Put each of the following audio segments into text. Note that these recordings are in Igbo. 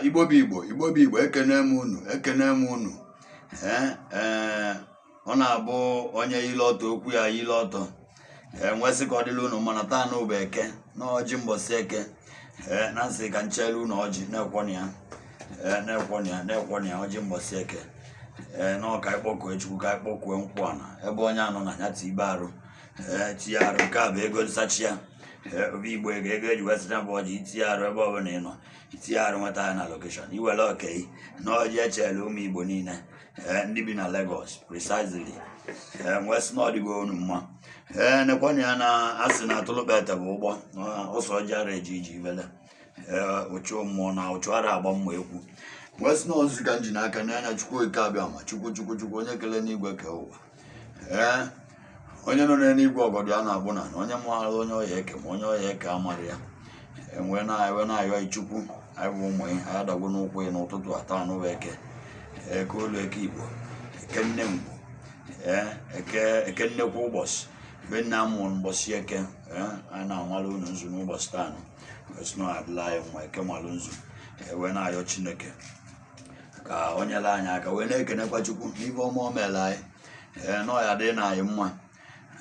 Igbo bụ Igbo, Igbo bụ Igbo, ekene m unu, ekene m unu. Ee, ọ na-abụ onye ile ọtọ, okwu ya ile ọtọ. Ee, nwesị ka ọ dịla unu mana taa na ụba eke na ọjị, mbọsị eke. Ee, na nsị ka nchelu unu ọjị na-ekwọna ya. Ee, na-ekwọna ya, na-ekwọna ya, ọjị mbọsị eke. Ee, na ọka ịkpọkue Chukwu, ka ịkpọkue nkwụ ana ebe onye anọ na ya tibe arụ. Ee, tinye arụ, nke a bụ ego nsachi ya. Ee, obi Igbo, ego, ego eji wee sacha bụ ọjị. Itinye arụ ebe ọbụla ị nọ, itinye arụ, nweta ya na location, iwere oke na ọjị echela ụmụ Igbo niile. Ee, ndị bi na Lagos precisely. Ee, nwee sị na ọ dịgo unu mma. Ee, nekwana ya na asị na atụlụkpete bụ ụgbọ ụsọ ọjị ara eji iji ibele. Ee, ụchụ mmụọ na ụchụ ara agba mma ekwu. Nwee sị na ozu ka m ji n'aka n'anya Chukwu Okike Abịa ma Chukwu, Chukwu, Chukwu onye kele n'igwe ke ụwa. Ee, onye nọ n'eluigwe, ọgọdọ ya na-agbụ na onye maara onye ọya eke ma onye ọya eke amara ya. Enwe na-ewe na-ayọ Chukwu, anyị bụ ụmụ ya, anyị adagbo n'ụkwụ ya n'ụtụtụ a taa n'ụwa eke. Eke olu, eke Igbo, eke nne ngwu. Ee, eke, eke nnekwu ụbọchị ebe nna mụrụ mbọsị eke. Ee, anyị na-amara unu nzu n'ụbọchị taa nụ, wee sị na ọ adịla anyị mma. Eke malụ nzu. Wee na-ayọ Chineke ka o nyere anyị aka, wee na-ekenekwa Chukwu n'ife ọma o mere anyị. Ee, na ọ ya dị na anyị mma.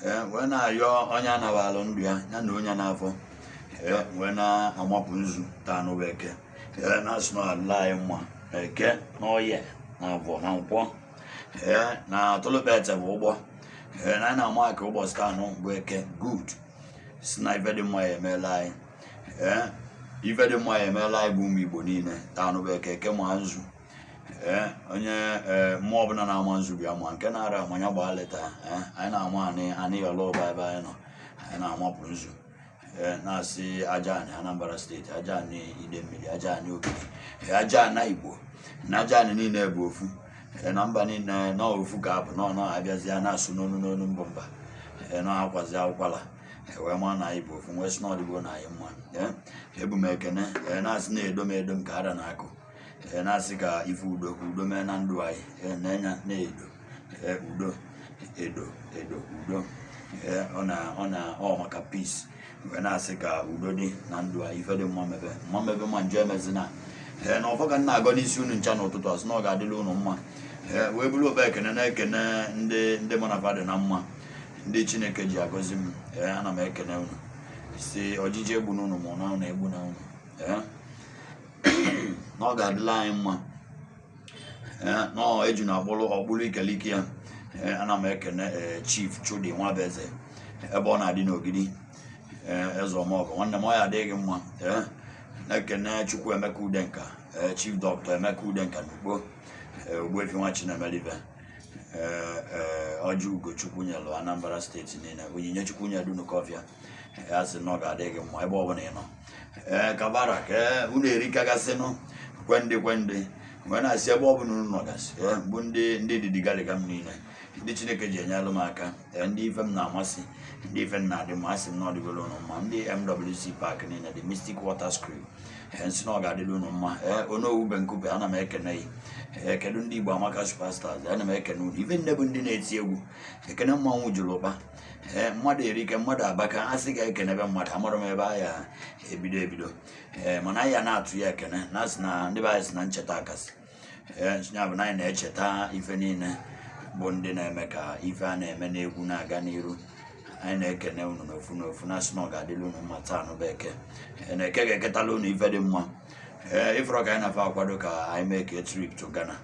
Ee, wee na-ayọ onye anabalụ ndụ ya, ya na onye n'afọ. Ee, wee na-amapụ nzu taa n'ụwa eke. Ee, na-asị na ọ adịla anyị mma na eke, na ọye, na avọ, na nkwọ. Ee, na atụlụkpete bụ ụgbọ. Ee, na anyị na-ama aka ụbọchị taa nụ bụ eke good, si na ife dị mma ya emeela anyị. Ee, ife dị mma ya emeela anyị bụ ụmụ Igbo niile taa nụ bụ eke. Eke ma nzu. Ee, onye, ee, mmụọ ọbụla na-ama nzu bịa ma nke na-ara amanya gbaa leta. Ee, anyị na-ama anị anị yọrọ ụba ebe anyị nọ, anyị na-amapụ nzu. Ee, na-asị aja anị Anambra Steeti, aja anị Idemmili, aja anị Ogidi. Ee, aja ana Igbo na aja anị niile bụ ofu. Ee, na mba niile nọ ofu ka abụ nọ nọ abịazi na-asụ n'onu n'onu mbụ mba. Ee, nọ akwazi akwụkwala. Ee, wee maa na anyị bụ ofu, nwee sị na ọdịgo na anyị mma. Ee, ebu m ekene. Ee, na-asị na-edo m edo m ka ara na-akụ. Ee, na-asị ka ife udo, ka udo mee na ndụ anyị. Ee, na-enya na-edo. Ee, udo, edo, edo, udo. Ee, ọ na ọ maka peace. Wee na-asị ka udo dị na ndụ anyị, ife dị mma mebe mma, mebe ma njọ emezina. Ee, na ọfọ ka m na-agọ n'isi unu ncha n'ụtụtụ, asị na ọ ga-adịla unu mma. Ee, wee bụrụ okpe ekene, na-ekene ndị mụ na fa dị na mma, ndị Chineke ji agọzi m. Ee, ana m ekene unu, si ojiji egbu n'unu ma ọ na unu egbu na unu. Ee, na ọ ga-adịla anyị mma. Ee, na ọ eju na ọkpụrụ ọkpụrụ ikelike ya. Ee, ana m ekene, ee, Chief Chudi Nwabeze ebe ọ na-adị n'Ogidi. Ee, eze ọmọgọ nwanne m, ọ ya adịghị mma. Ee, na-ekene Chukwu Emeka Udenka. Ee, Chief Dr. Emeka Udenka n'Ugbo. Ee, Ogbuefi nwa Chinemelive. Ee, ee, ọjị Ugochukwu nyelụ Anambra Steeti niile, onyinye Chukwu nyere Dunukọfịa. Ee, a sị na ọ ga-adị gị mma ebe ọbụla ị nọ. Ee, kabara ka unu erikagasịnụ kwendị kwendị, wee na-asị ebe ọbụla unu nọgasị. Ee, bụ ndị didigaliga m niile, ndị Chineke ji enyelụ m aka. Ee, ndị ife m na-amasị, ndị ife m na-adị mma, asị m na ọ dịgolo unu mma. Ndị MWC Park niile, the Mystic Waters Crew. Ee, nsị na ọ ga-adịla unu mma. Ee, Onowu Benkupe, ana m ekene yi. Ee, kedu ndị Igbo Amaka Superstars, ana m ekene unu. Ife nne bụ ndị na-eti egwu ekene mmanwụ juru ụkpa. Ee, mmadụ erike, mmadụ abaka, a sị ga-ekenebe mmadụ, amara m ebe a ya ebido ebido. Ee, mana anyị ya na-atụ ya ekene na asị na ndị be anyị sị na ncheta akasị. Ee, ya bụ na anyị na-echeta ife niile bụ ndị na-eme ka ife a na-eme n'egwu na-aga n'iru. Anyị na-ekene unu n'ofu n'ofu, na asị na ọ ga-adịla unu mma taa n'ụba eke. Ee, na eke ga-eketala unu ife dị mma. Ee, ịfọrọ ka anyị na-afa akwado ka anyị mee ka trip to Ghana.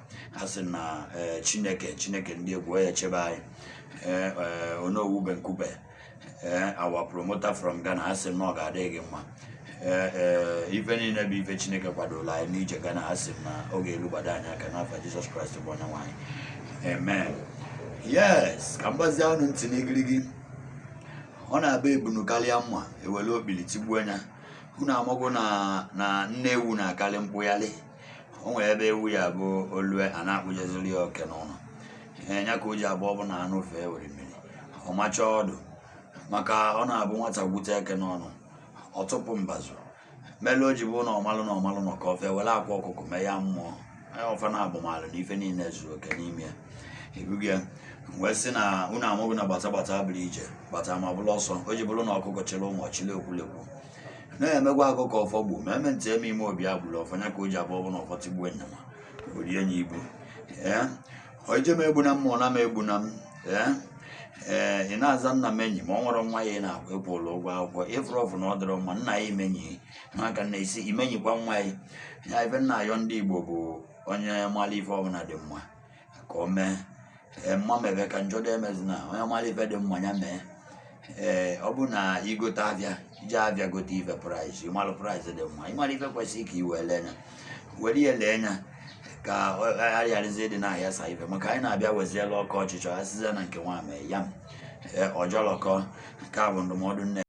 A sị na, ee, Chineke, Chineke ndị egwu ya echebe anyị. Ee, ee, Onowu Benkupe, ee, our promoter from Ghana, a sị na ọ ga-adị gị mma. Ee, ee, ife niile bụ ife Chineke kwadola anyị n'ije Ghana, a sị na ọ ga-elugbado anyị aka n'afọ Jizọs Kraịst bụ onye nwe anyị, amen. Yes, ka m gbazie unu ntị n'igirigi. Ọ na-abụ ebunu karịa mma, ewere okpili tigbuo ya. Unu amago na nne ewu na-akarị mkpụgharị. O nwere ebe ewu ya bụ olue a na-akpụjeziri ya oke n'ụlọ. Ee, ya ka o ji abụ ọ bụ na anụ fee were mmiri ọ machaa ọdụ, maka ọ na-abụ nwata gwute eke n'ọnụ, ọ tụpụ mbazụ melu o ji bụ na ọmalụ na ọmalụ nọ ka ofe were akwa ọkụkọ mee ya mmụọ ya ọfa na abụmalụ na ife niile zuru oke n'ime ya ebughị ya. Wee sị na unu amụghị na gbata gbata bụrụ ije gbata ma bụrụ ọsọ o ji bụrụ na ọkụkọ chịrị ụmụ ọchịrị ekwulekwu. Na-emekwa akụkọ ọfọ gbu ma eme ntị eme ime obi agbụrụ ọfọ ya ka o ji abụ ọbụna ọfọ tigbuo nyama orie ya ibu. Ee, ije m egbu na mmụọ na m egbu na m. Ee, ị na-aza nna m enyi ma ọ nwere nwa ya ị na-akwụ ịkwụrụ ụgwọ akwụkwọ ịfụrụ ọfụ na ọ dịrọ mma nna ya imenyi maka na isi imenyikwa nwa ya. Ya ife nna ayọ ndị Igbo bụ onye mara ife ọbụla dị mma ka o mee. Ee, mma mebe ka njọ dị emezina. Onye mara ife dị mma ya mee. Ee, ọ bụ na igote afịa, ije afịa gote ife price, ịmalụ price dị mma, ịmara ife kwesịrị ka i wee lee anya, were ihe lee anya ka arịarịzi dị n'ahịa sa ife maka anyị na-abịa weziela ọkụ ọchịchọ asịza na nke nwa mee ya m. Ee, ọjọlọkọ nke a bụ ndụmọdụ nne.